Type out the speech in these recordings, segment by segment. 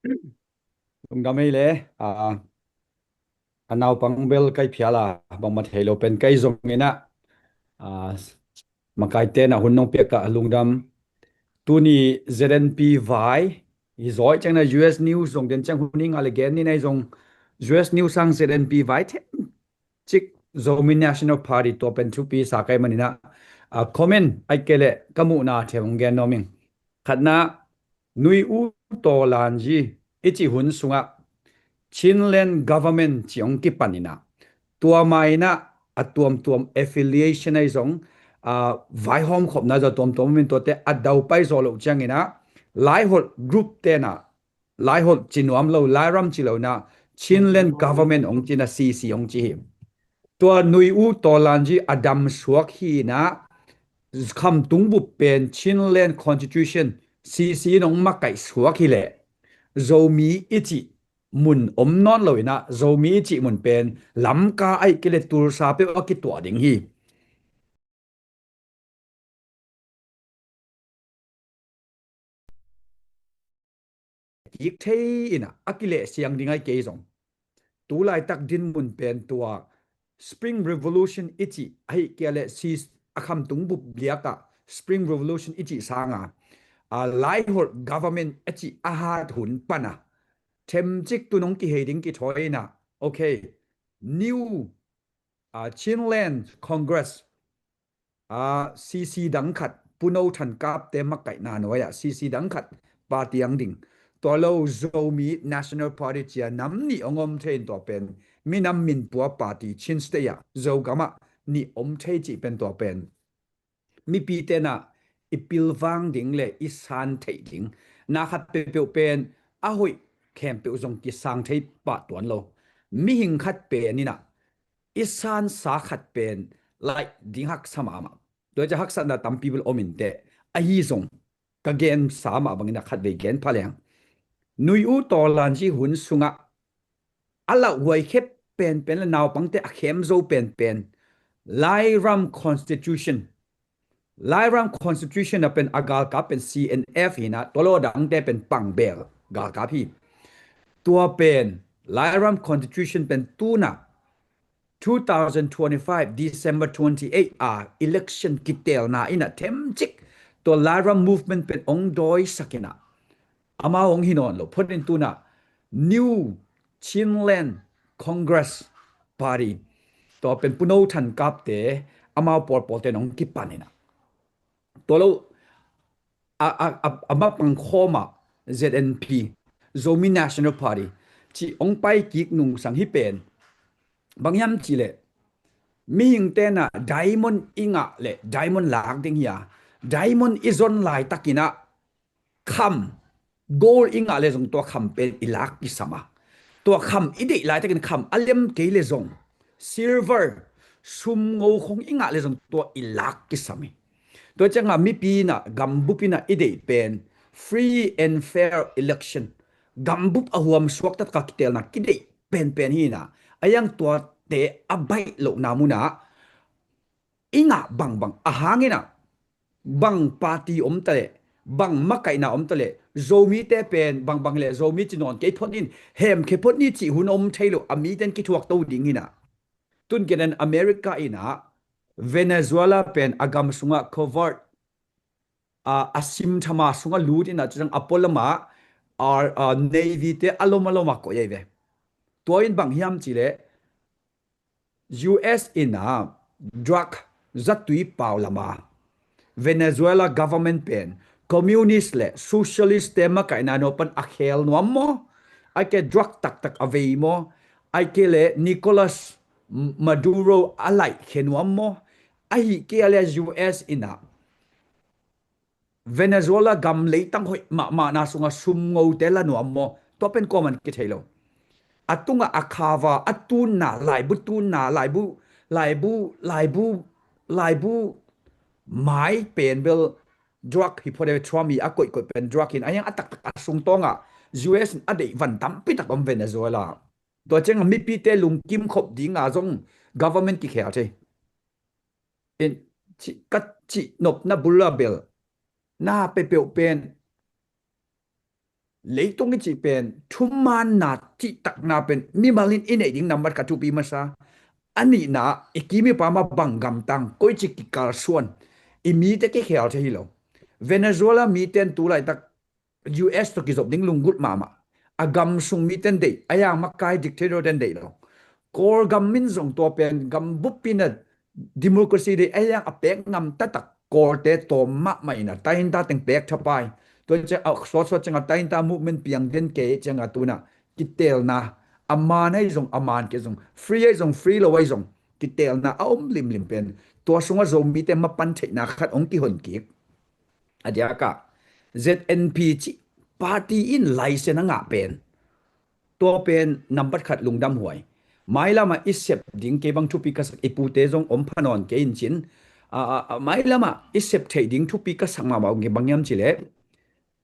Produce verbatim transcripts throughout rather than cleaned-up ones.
Lungdam ei le, a, a naupang bel kai phial a, bangmah thei lo pen kai zong inah, a, makaite na hun nong piak a lungdam. Tuni Z N P vai, hi zawi ciangna U S News zong den ciang hun i ngah le gen ni nai zong U S News sang Z N P vai them cik Zomi National Party tua pen thupi sa kai maninah, a, comment ai kei le ka muhna them hong gen nuam ing. Khatna, Nui U Tawlanji i cih hun sungah Chinland Government ci hong kipan inah, tua mainah a tuamtuam affiliation ai zong, a, vaihawm khopna zong tuamtuam min tuate a daupai zaw loh cianginah, Laiholh group tenah, Laiholh ci nuam lo, Lairam ci lo inah, Chinland Government hong cinah C C hong ci hi. Tua Nui U Tawlanji a dam suak hi inah, Khamtung bup pen Chinland Constitution, C C in hong makaih suak hi leh, Zomi i cih mun om nawn lo inah, Zomi i cih mun pen Lamka ai kei le Tulsa peuh a kituah ding hi. Kik thei inah a kileh siang ding ai kei zong. Tu laitak dinmun pen tua Spring Revolution i cih ahi kei le si a Khamtung bup liakah Spring Revolution i cih sanga, a, Laiholh government a cih a hat hun pana themcik tu nong kihei ding kithawi inah, okay, New, a, Chinland Congress, a, C C dang khat, Pu No Than Kap te makaihna nuai-ah C C dang khat party ang ding. Tua lo Zomi National Party cia nam nih hong om thei in tua pen minam minpua party Chin State ah Zogamah nih om thei cih pen tua pen mipi tenah i pilvang ding le i san theih ding na khat peuhpeuh pen a hoih khempeuh zong kisang thei pah tuan lo. Mihing khat pen inah i sansa khat pen laih ding haksa mahmah. Tua ciah haksatna tampi bel om inteh, ahi zong ka gensa mah bangin a khatvei gen pha leng. Nui U Tawlanji hun sungah a lauhuai khep penpen le naupangte a khem zo penpen Lairam Constitution, Lairam Constitution a pen a galkap pen C N F hi inah, tua lo a dangte pen pangbel galkap hi. Tua pen Lairam Constitution pen tunah two thousand twenty-five December twenty-eight a election kitelna inah themcik tua Lairam movement pen hong dawisak inah, amau hong hi nawn lo phot in tunah New Chinland Congress Party, tua pen Pu No Than Kap te amau pawlpawlte in hong kipan inah, tua lo a, a, a, a mapang khawmah Z N P, Zomi National Party cih hong pai kik nungsang hi pen bang hiam cih leh, mihing tenah diamond i ngah le diamond lak ding hi a, diamond i zon laitakinah kham, gold i ngah le zong tua kham pen i lak kisam a, tua kham i deih laitakin kham a lem kei le zong silver, sumngo khong i ngah le zong tua i lak kisam hi. Tua ciangah mipi inah gambup inah i deih pen free and fair election, gambup a huam suaktatka kitelna kideih penpen hi inah, a iang tuate a baih lohna munah i ngah bangbang a hang inah bang party om taleh, bang makaihna om taleh, Zomite pen bangbang hileh Zomi ci nawn kei phot in, hemkhia phot ni cih hun om thei lo, a mite in kithuak to ding hi inah. Tun kenan America inah Venezuela pen a gam sungah covert, a, a simthama sungah lut inah, cucang a pualamah, a, a, Navy te a lom a lomah koih ahi ve. Tua in bang hiam cih leh U S inah drug zatui pau lama Venezuela government pen communist le socialist te makaihna nuam pan a khel nuam maw? Ai ke drug taktak a vei maw? Ai ke le Nicolas Maduro a laih khe nuam maw? Ahi kei a le U S inah Venezuela gam leitang hoih mahmahna sungah sumngote la nuam maw? Tua pen kuaman kithei lo. A tungah a khava, a tunna, laibu tunna, laibu, laibu, laibu, laibu mai pen bel drug hi phot e, Trump i a koihkoih pen drug hi in, a hiang a taktak a sungtawngah U S in a deih van tampi tak om Venezuela. Tua ciangah mipite lungkim khop dinga zong government kikhel thei. In, ci, ka cih nopna bula bel na pepeuh pen Leitung i cih pen thumaanna cihtakna pen mimal in i neih ding nambat khat thupi masa. A nihna, i kim i pam ah bang gamtang, koici kikalsuan, i mite kikhel thei hi lo. Venezuela mite in tu laitak U S tawh kizop ding lunggulh mahmah. A gam sung mite in deih, a yang makai dictator te in deih lo. Kawlgam in zong tua pen gam buppi in a democracy deih, a yang a pek ngam taktak Kawlte tawm mahmah in a tainta teng pek thapai. Tua ciang a sawtsawt ciang a tainta movement piang den kei ciang a tu in a kiteelna, a maan ahi zong, a maan kei zong, free ahi zong, free lo ahi zong, kiteelna a om limlim pen tua sungah Zomite mapan theihna khat hong kihon kik. A diakah Z N P cih party in license a ngah pen, tua pen nambat khat lungdam huai. Mailam ah i sep ding kei bang thupi ka sak, i pute zong om pha nawn kei in cin. A, a, a, mailam ah i sep theih ding thupi ka sak mahmah uh bang hiam cih leh,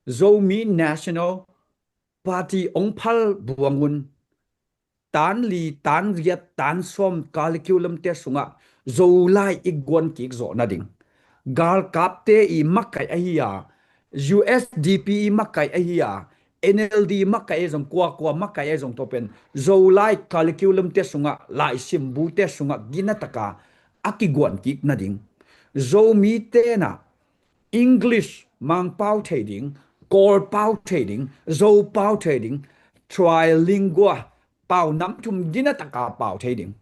Zomi National Party hong phal buang un, tan li, tan giat, tan sawm curriculum te sungah Zolai i guan kik zawh nading, galkapte i makaih ahi a, U S D P i makaih ahi a, N L D makaih ahi zong, kuakua makaih ahi zong, tua pen Zolai curriculum te sungah, laisim bu te sungah gina taka a kiguan kik nading, Zomite in a English Mangpau thei ding, Kawlpau thei ding, Zopau thei ding, trilingual pau, nam thum gina taka pau thei ding.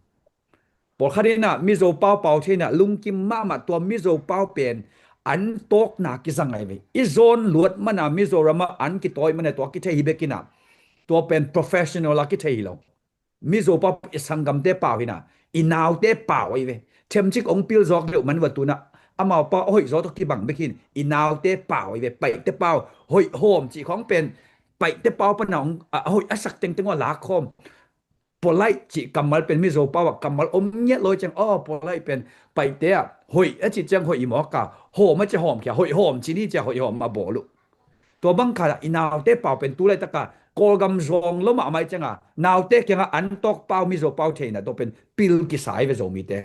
Pawlkhat in a Mizo pau pau thei in a lungkim mahmah, tua Mizo pau pen an tawkna kizang ahi ve. I zawn luat man a Mizoram ah an kitawi man a tua kithei hi bek in a, tua pen professional a kithei hi lo. Mizo pau i sanggamte pau hi in a, i naute pau ahi ve. Themcik hong pil zawk leuh man va tu in a, amau pau a hoih zaw tawh kibang bek hi in, i naute pau ahi ve. Paihte pau, hoih hawm cih khawng pen, Paihte pau pan a hong, a, a hoih a sak tengteng uh a lak khawm. Polite cih kammal pen Mizo pau ah kammal om ngiat lo ciang, aw, polite pen Paihte ah hoih a cih ciang hoih hi mawk a, hawm a cih hawm khia, hoih hawm cih ni ciang hoih hawm a bawl uh. Tua bang khat ah i naute pau pen tu laitak a Kawlgam zawng lo mahmah ciang a, naute kiangah an tawk pau, Mizo pau thei in a, tua pen pil kisai ve Zomite.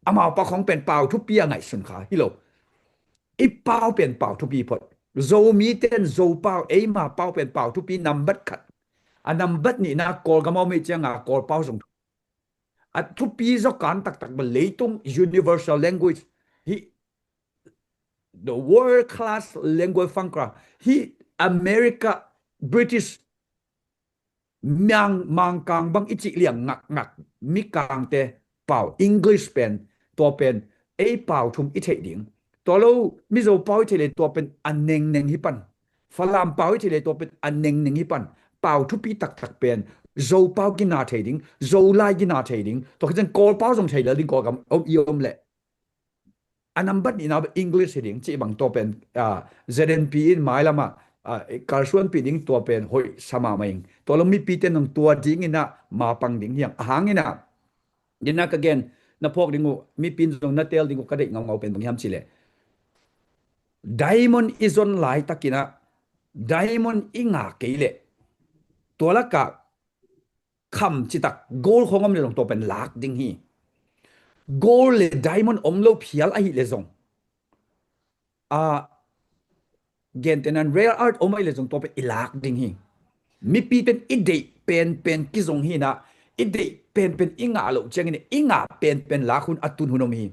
Amau pau khawng pen pau thupi a ngaihsun kha hi lo. I pau pen pau thupi phot. Zomite in Zo pau, eima pau pen pau thupi nambat khat. A nambat nihna Kawlgam a om hi ciang a Kawlpau zong a thupi zaw kan taktak bel leitung universal language hi, the world class language fangkra hi, America, British, Mang, Mangkang bang i cih liang ngakngak Mikangte pau, English pen, tua pen ei pau thum i theih ding. Tua lo Mizo pau i theih leh tua pen a nengneng hi pan. Falam pau i theih leh tua pen a nengneng hi pan. Pau thupi taktak pen Zo pau gina thei ding, Zolai gina thei ding. Tua khit ciang Kawlpau zong thei lel ding, Kawlgam om i om leh. A nambat nihna English hi ding cih bang tua pen, ah, Z N P in mailam ah, ah, kalsuanpih ding tua pen hoih sa mahmah ing. Tua lo mipite in zong tua ding in a mapang ding hi hang. A hang in a, dena ka gen na phawk ding uh, mipi in zong na teel ding uh ka deih ngaungau pen bang hiam cih leh, diamond i zon laitak in a diamond i ngah kei leh, tua lakah kham citak gold khawng om leh zong tua pen lak ding hi. Gold le diamond om lo phial ahih leh zong, a, gentehna in rare earth om ahih leh zong tua pen i lak ding hi. Mipite in i deih penpen kizong hi in a, i deih penpen i ngah loh ciangin i ngah penpen lak hun a tun hun om hi.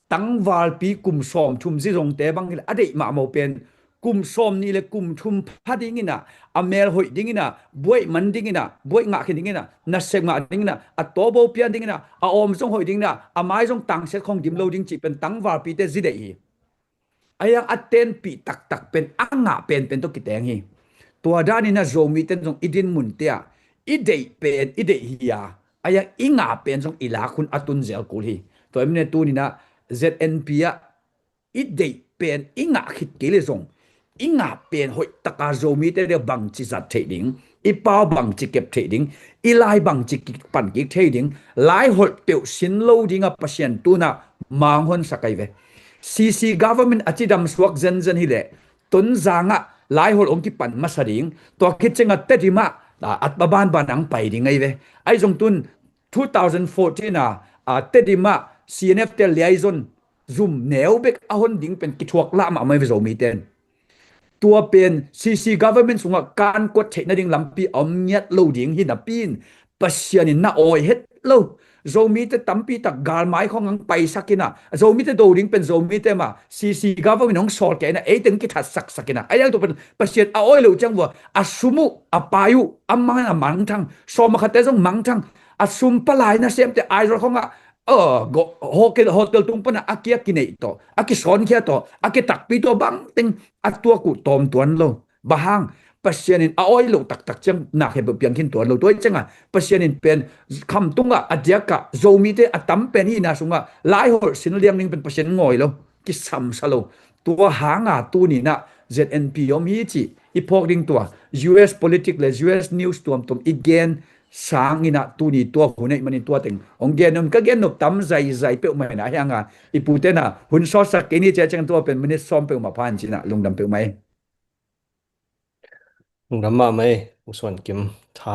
Tangvalpi kum sawmthum zizongte bang hi leh a deih mahmah uh pen kum sawmnih le kum thum pha ding in a, a mel hoih ding in a, buaih man ding in a, buaih ngah khin ding in a, nasep ngah ding in a, a tawbo pian ding in a, a awm zong hoih ding in a, a mai zong tangsiat khawng dim lo ding cih pen tangvalpite zi deih hi. A yang a tenpih taktak pen a ngah penpen tawh kiteng hi. Tua dan in a Zomite in zong i dinmunte ah i deih pen i deih hi a, a yang i ngah pen zong i lak hun a tun zel kul hi. Tua ahih manin tuni in a Z N P ah i deih pen i ngah khit kei leh zong, i ngah pen hoih taka Zomite le bangci zat theih ding, i pau bangci kep theih ding, i lai bangci kipan kik theih ding, lai holh peuh sin lo ding a Pasian tu in a manghon sak ahi ve. C C government a cidam suak zenzen hi leh, Tonzang ah lai holh hong kipan masa ding, tua khit ciang a Tedim ah, a, a banban ang pai ding ahi ve. Ahi zong tun two thousand fourteen a, a, Tedim ah C N F te liaizon zum neu bek a hon ding pen kithuak lah mahmah hi ve Zomite in. Tua pen C C government sungah kan kuat theih nading lampi a om ngiat lo ding hi napi in Pasian in na awi het lo. Zomite tampi tak galmai khawng ang paisak inah, Zomite do ding pen Zomite mah, C C government hong sawl kei inah, ei teng kithat saksak inah. Ai ang tua pen Pasian a awi lo ciang vua, a sum uh, a pai uh, a mang a mangthang, sawm a khatte zong mangthang, a sum palai nasemte Aizawl khawngah, uh, hotel, hotel tung pana a kia kineih tawh, a kisawngkhia tawh, a kitakpi tawh bangteng a tuak uh tawm tuan lo. Bang hang, Pasian in a awi lo taktak ciang nak he piang khin tuan lo. Tua hi ciangah Pasian in pen khamtungah a diakah Zomite a tam pen hina sungah laiholh sin liang ding pen Pasian ngawi lo, kisamsa lo. Tua hanga tuninah Z N P om hi cih i phawk ding tua U S politic le U S news tuamtuam i gen sanginah tuni tua hun ei manin tua teng hong gen om ka gen nop tam zaizai peuhmah inah hianga i putena hun sawtsak kei ni cia ciang tua pen minit sawm peuhmah phan cinah lungdam peuhmah ei. Lungdam mahmah ei, U Suan Kim. Tha